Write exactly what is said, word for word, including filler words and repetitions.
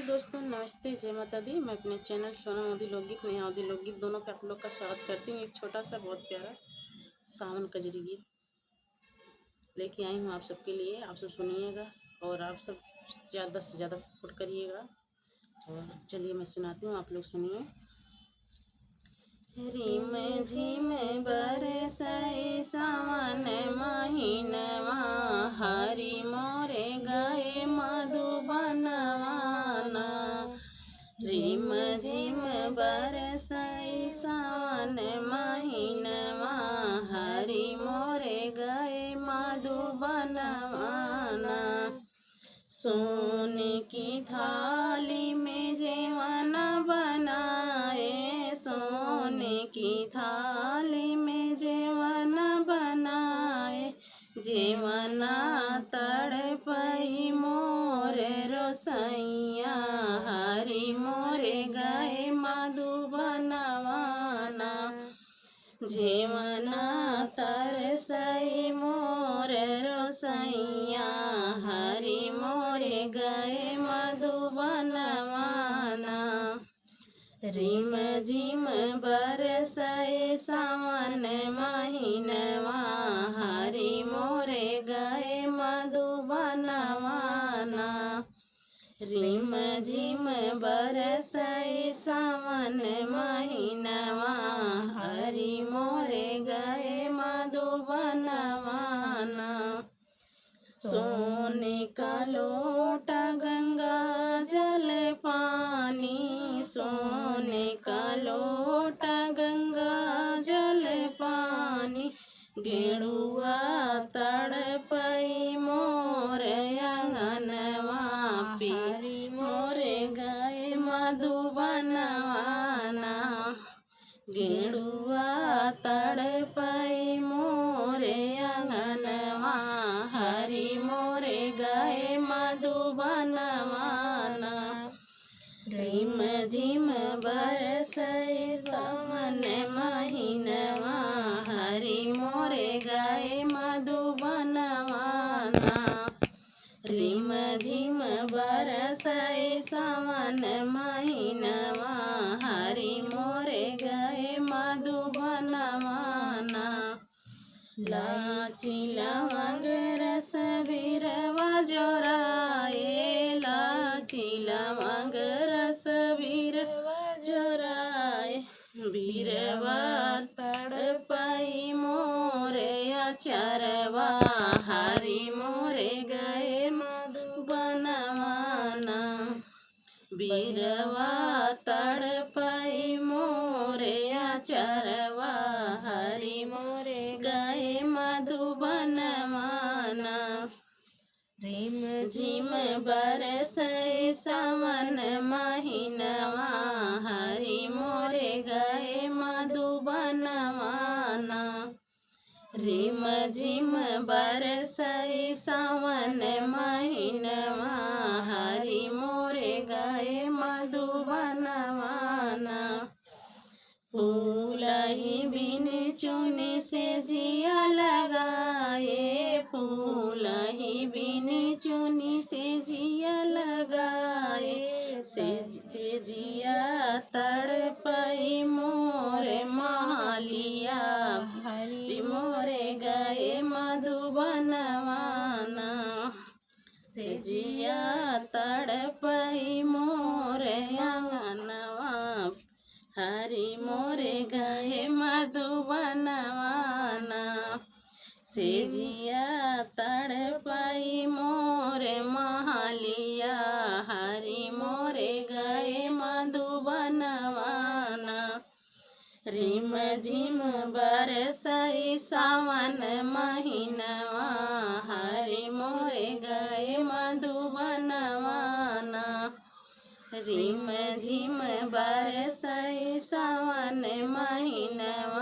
दोस्तों नमस्ते, जय माता दी। मैं अपने चैनल सोना मोदी लोकगीत, नेहा मोदी लोकगीत दोनों पे आप लोग का स्वागत करती हूँ। एक छोटा सा बहुत प्यारा सावन कजरी गीत लेके आई हूँ आप सबके लिए। आप सब सुनिएगा और आप सब ज़्यादा से ज़्यादा सपोर्ट करिएगा। और चलिए मैं सुनाती हूँ, आप लोग सुनिए। रिम झिम बरसै सावन महीनवा, हरि मोरे गए मधुबनवा ना। रिम झिम बरसै सावन महीनवा, हरि मोरे गए मधुबनवा ना। सोने की थाली में जेवन बनाए, सोने की थाली में जेवन बनाए, जेवना तड़पई मोर रोसैया, हरि मोरे गए मधुबनवा ना। जेवना तरसई मोर रोसैया, हरि मोरे गए मधुबनवा ना। रिम झिम बरसै सावन महीनवा, हरि मोरे गए मधुबनवा ना। रिम झिम बरसै सावन महीनवा, हरि मोरे गए मधुबनवा ना। सोने का लोटा गंगा जल पानी, सोने का लोटा गंगा जल पानी, गेड़ुआ तड़पई मोर अंगनवा, हरि मोरे गए मधुबनवा ना। गेड़ुआ तड़पई मोर अंगनवा, हरि मोरे गए मधुबनवा ना। रिम झिम बरसै सावन महीनवा, हरि मोरे गए मधुबनवा ना। रिम झिम बरसै सावन महीनवा, हरि मोरे गए मधुबनवा ना। लाची लवंग रस बीरवा जोराए, लाची लवंग रस बीरवा जोराए। बीरवा तड़पई मोरे अचरवा, हरि मोरे गए मधुबनवा ना। बीरवा तड़पई मोरे अचरवा, हरि मोरे गए मधुबनवा ना। रिम झिम बरसै सावन महीनवा, हरि मोरे गए मधुबनवा ना। रिम झिम बरसै सावन महीनवा, हरि मोरे गए मधुबनवा ना। फूलही बिन चुनी से जिया लगाए, फूलही बिन चुनी से जिया लगाए। से, से जिया तड़पई मोरे महलिया, हरि मोरे गए मधुबनवा ना। से जिया तड़पई मोरे अंगनवा, हरि मोरे गए मधुबनवा ना। से जिया तड़पई मोरे महलिया, हरि मोरे गए मधुबनवा ना। रिम झिम बरसै सावन महीनवा, हरि मोरे गए मधुबनवा ना। रिम झिम बरसै सावन महीनवा,